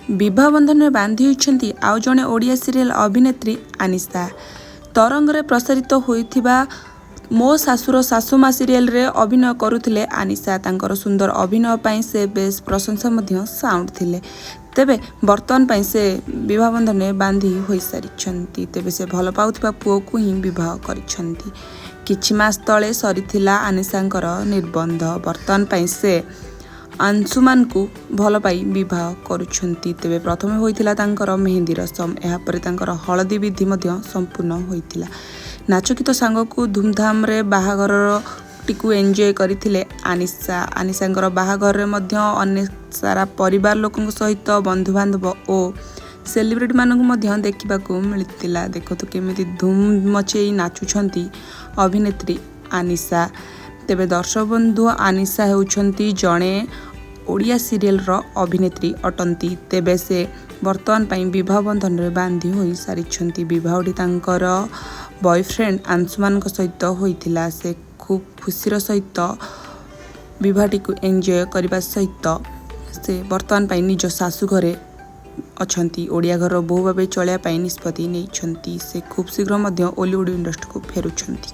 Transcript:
ବିବାହ ବନ୍ଧନରେ ବାନ୍ଧି ହୋଇଛନ୍ତି ଆଉ ଜଣେ ଓଡ଼ିଆ ସିରିଏଲ୍ ଅଭିନେତ୍ରୀ ଆନିସା। ତରଙ୍ଗରେ ପ୍ରସାରିତ ହୋଇଥିବା ମୋ ଶାଶୁର ଶାଶୁମା ସିରିଏଲରେ ଅଭିନୟ କରୁଥିଲେ ଆନିସା। ତାଙ୍କର ସୁନ୍ଦର ଅଭିନୟ ପାଇଁ ସେ ବେଶ୍ ପ୍ରଶଂସା ମଧ୍ୟ ସାଉଁଟିଥିଲେ। ତେବେ ବର୍ତ୍ତମାନ ପାଇଁ ସେ ବିବାହ ବନ୍ଧନରେ ବାନ୍ଧି ହୋଇସାରିଛନ୍ତି। ତେବେ ସେ ଭଲ ପାଉଥିବା ପୁଅକୁ ହିଁ ବିବାହ କରିଛନ୍ତି। କିଛି ମାସ ତଳେ ସରିଥିଲା ଆନିସାଙ୍କର ନିର୍ବନ୍ଧ। ବର୍ତ୍ତମାନ ପାଇଁ ସେ ଅଂଶୁମାନଙ୍କୁ ଭଲ ପାଇ ବିବାହ କରୁଛନ୍ତି। ତେବେ ପ୍ରଥମେ ହୋଇଥିଲା ତାଙ୍କର ମେହେନ୍ଦୀ ରସମ। ଏହାପରେ ତାଙ୍କର ହଳଦୀ ବିଧି ମଧ୍ୟ ସମ୍ପୂର୍ଣ୍ଣ ହୋଇଥିଲା। ନାଚଗୀତ ସାଙ୍ଗକୁ ଧୁମଧାମରେ ବାହାଘରଟିକୁ ଏନ୍ଜୟ କରିଥିଲେ ଆନିସା। ଆନିସାଙ୍କର ବାହାଘରରେ ମଧ୍ୟ ଅନେକ ସାରା ପରିବାର ଲୋକଙ୍କ ସହିତ ବନ୍ଧୁବାନ୍ଧବ ଓ ସେଲିବ୍ରିଟିମାନଙ୍କୁ ମଧ୍ୟ ଦେଖିବାକୁ ମିଳିଥିଲା। ଦେଖନ୍ତୁ କେମିତି ଧୁମ୍ ମଚେଇ ନାଚୁଛନ୍ତି ଅଭିନେତ୍ରୀ ଆନିସା। ତେବେ ଦର୍ଶକ ବନ୍ଧୁ, ଆନିସା ହେଉଛନ୍ତି ଜଣେ ଓଡ଼ିଆ ସିରିଏଲର ଅଭିନେତ୍ରୀ ଅଟନ୍ତି। ତେବେ ସେ ବର୍ତ୍ତମାନ ପାଇଁ ବିବାହ ବନ୍ଧନରେ ବାନ୍ଧି ହୋଇସାରିଛନ୍ତି। ବିବାହଟି ତାଙ୍କର ବୟଫ୍ରେଣ୍ଡ ଅଂଶୁମାନଙ୍କ ସହିତ ହୋଇଥିଲା। ସେ ଖୁବ୍ ଖୁସିର ସହିତ ବିବାହଟିକୁ ଏନ୍ଜୟ କରିବା ସହିତ ସେ ବର୍ତ୍ତମାନ ପାଇଁ ନିଜ ଶାଶୁ ଘରେ ଅଛନ୍ତି। ଓଡ଼ିଆ ଘରର ବୋହୂ ଭାବେ ଚଳିବା ପାଇଁ ନିଷ୍ପତ୍ତି ନେଇଛନ୍ତି। ସେ ଖୁବ୍ ଶୀଘ୍ର ମଧ୍ୟ ଓଲିଉଡ଼ ଇଣ୍ଡଷ୍ଟ୍ରିକୁ ଫେରୁଛନ୍ତି।